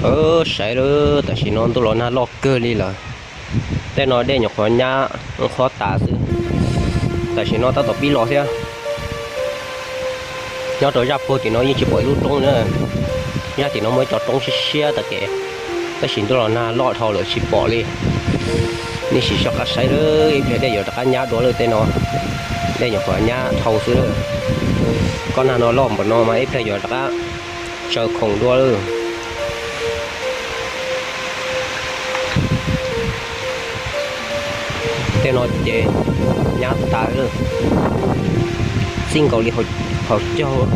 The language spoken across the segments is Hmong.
Saib lawm, tam sim no ntuj los nag loj kawg li lawm. Tej no dej nyuam qhuav nyab qhuav tas xwb. Tam sim no tab tom pib los thiab. Nyob rau zaj puag tim no yeej tsis pom ib lub roob na. Zaj tim no muaj ib co roob siab siab tag kev, tab sis ntuj los nag loj dhau lawm tsis pom li. Nej sim soj qab saib lawm, ib pliag dej yuav rov qab nyab dua lawm tej no. Dej nyuam qhuav nyab dhau xwb lawm. Kob nag no loj npaum no mas ib pliag yuav rov qab tsaws khoom dua lawm. Tej no ces nyab tas lawm, txij nkaus li hauv caug.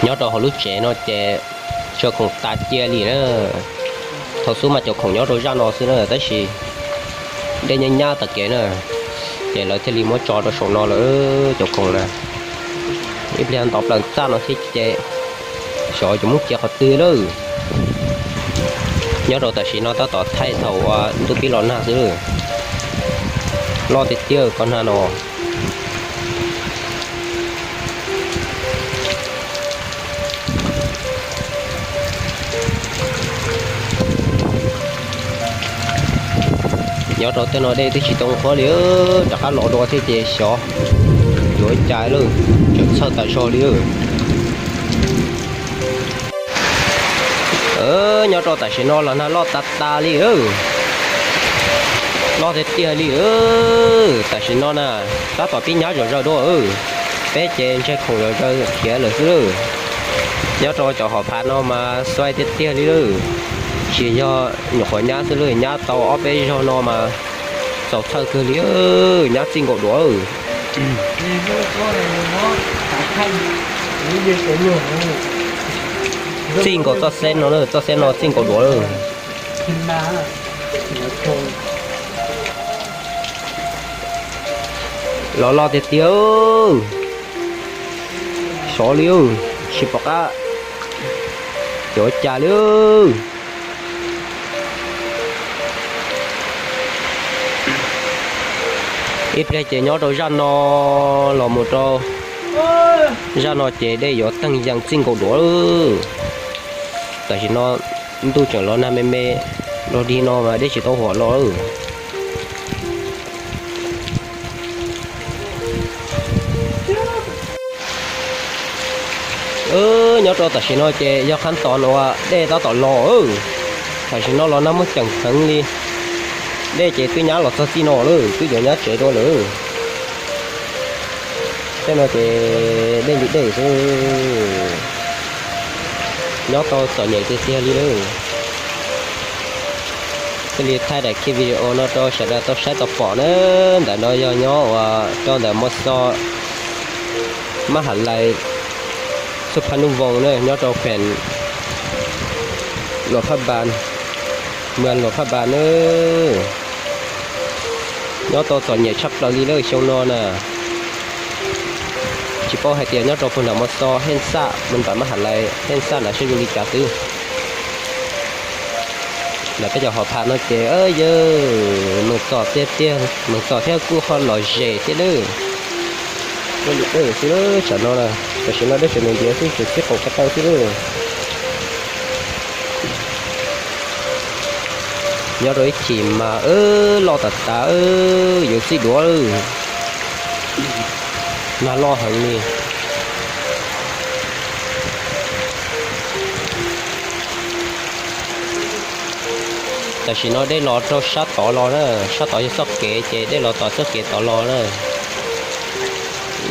Nyob rau hauv lub tsev no ces tsaws khoom tas cia li na. Thaum xub mas cov khoom nyob rau zaj no xwb na, tab sis dej nyab nyab tag kev na, ces lawv thiaj li muab tso rau saum no lawm cov khoom na. Ib pliag ntov plaws txaj no thiab ces xyov yuav muab cia qhov twg lawm. Nyob rau tam sim no tab tom thaij thaum uas ntuj pib los nag xwb lawm. Loj tiag tiag kob nag no. Nyob rau tej no dej twb tsis tau qhuav li, rov qab los dua thiab ces xyov yuav cas lawm, tseem txhawj tas zog li. Nyob rau tam sim no los nag loj tas tas li, loj tiag tiag li. Tam sim no na, tab tom pib nyab zom zaws dua, peb ces ntseg khoom zom zaws khiav lawm xwb. Nyob rau cov hom phav no mas xuav tiag tiag li lawm, tsis yog nyuam qhuav nyab xwb lawm, nyab tau ob peb zaug no mas txaus txhawj kawg li, nyab txij nkaus duav. Txij nkaus txoj xeb no, txoj xeb no txij nkaus duav lawm. Los loj tiag tiag, sov li, tsis pom qab yuav cas li. Ib pliag ces nyob rau zaj no los mus rau zaj no ces dej yuav teeg yees txij nkaus duav lawm. Tam sim no ntuj tseem los nag me me, los dig no mas dej tsis tau huam los. Nyob rau tam sim no ces yog qhab tos no dej tab tom los. Tam sim no los nag muaj ceem heev li, dej ces twb nyab los txog txij no lawm, twb yuav nyab tsev dua lawm. Tej no ces dej li dej xwb, nyob tau txom nyem tiag tiag li lawm. Thiaj li thaij daim clip video no rau sawv daws tau saib tau pom na. Ntawm no yog nyob uas rau ntawm Mos Xos, Mab Has Lais, Xub Phab Nuj Voos na, nyob rau kheem Luam Phaj Npas, mas Luam Phaj Npas na. Nyob tau txom nyem tshaj plaws li lawm xyoo no na. Tsis paub hais tias nyob rau puag nram Mos Xos, Hej Xaj, mus nram Mab Has Lais, Hej Xaj nram sab zoo li cas twb. Ntawm peb cov hauv phaj no ces yawg meem txom tiag tiag, meem txom thiab kuj ho lom zem thiab lawm. Ua li dej xwb tam no, tam sim no dej tseem ntiav xwb, tseem sib qaum ko taw xwb lawm. Nyob rau ib chim mas loj tas tas, yuav txij duav lawm, nag loj heev li. Tam sim no dej los rau sab tod los na, sab tod yog txoj kev ces dej los tom txoj kev tod los na.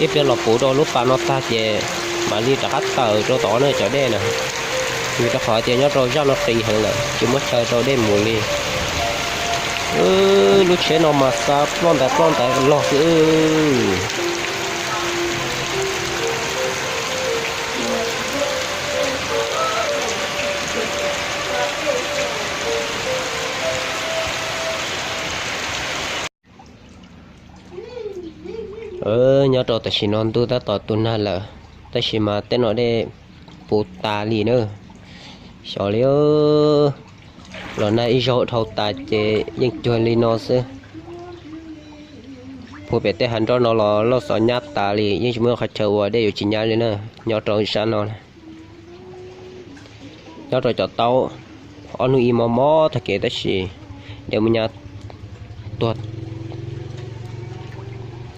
Ib pliag los puv rau lub pas no tag ces mam li rov qab tawm rau tod na cov dej na. Vim rau qhov tias nyob rau zaj no qis heev lawm, tsis muaj chaw rau dej mus li. Lub tsheb no mas xa ploj ntais ploj ntais los xwb. Nyob rau tam sim no ntuj tab tom tu nag lawm, tab sis mas tej no dej puv tas li na. Xyov li, los nag ib zaug dhau tas ces yeej cuag li no xwb. Ua pem tej hav nroj no los loj xov nyab tas li, yeej tsis muaj qhov chaw uas dej yuav tsis nyab li na. Nyob rau zaj no, nyob rau cov taub, ob hnub ib mob mob tag kev tab sis dej muab nyab tuag,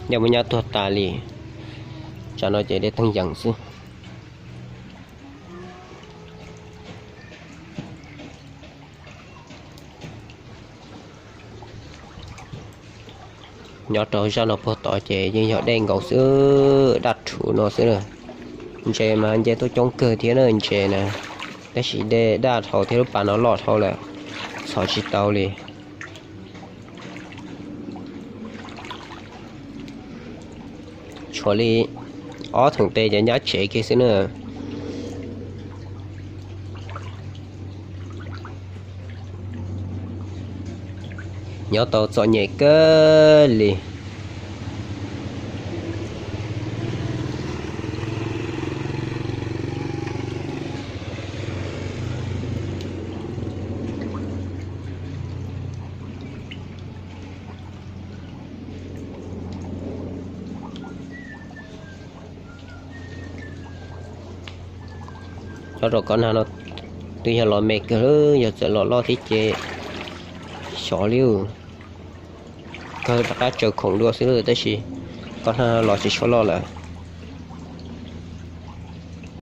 dej muab nyab tuag tas li. Tsam no ces dej teeg yees xwb. Nyob rau zaj no puag tod ces yeej yog dej nkaus xwb, daj rhuv no xwb na. Ntses mas nce tuaj coob kawg thiab na ntses na, tab sis dej daj dhau thiab lub pas no loj dhau lawm, txhom tsis tau li. Tshuav li ob theem tes ces nyab tsev kiag xwb na. Nyob tau txom nyem kawg li. Nyob rau kob nag no twb yog los me kawg, yog txawm los loj thiab ces xyov li, kawg rov qab tsaws khoom dua xwb tab sis kob nag los tsis tshua loj lawm.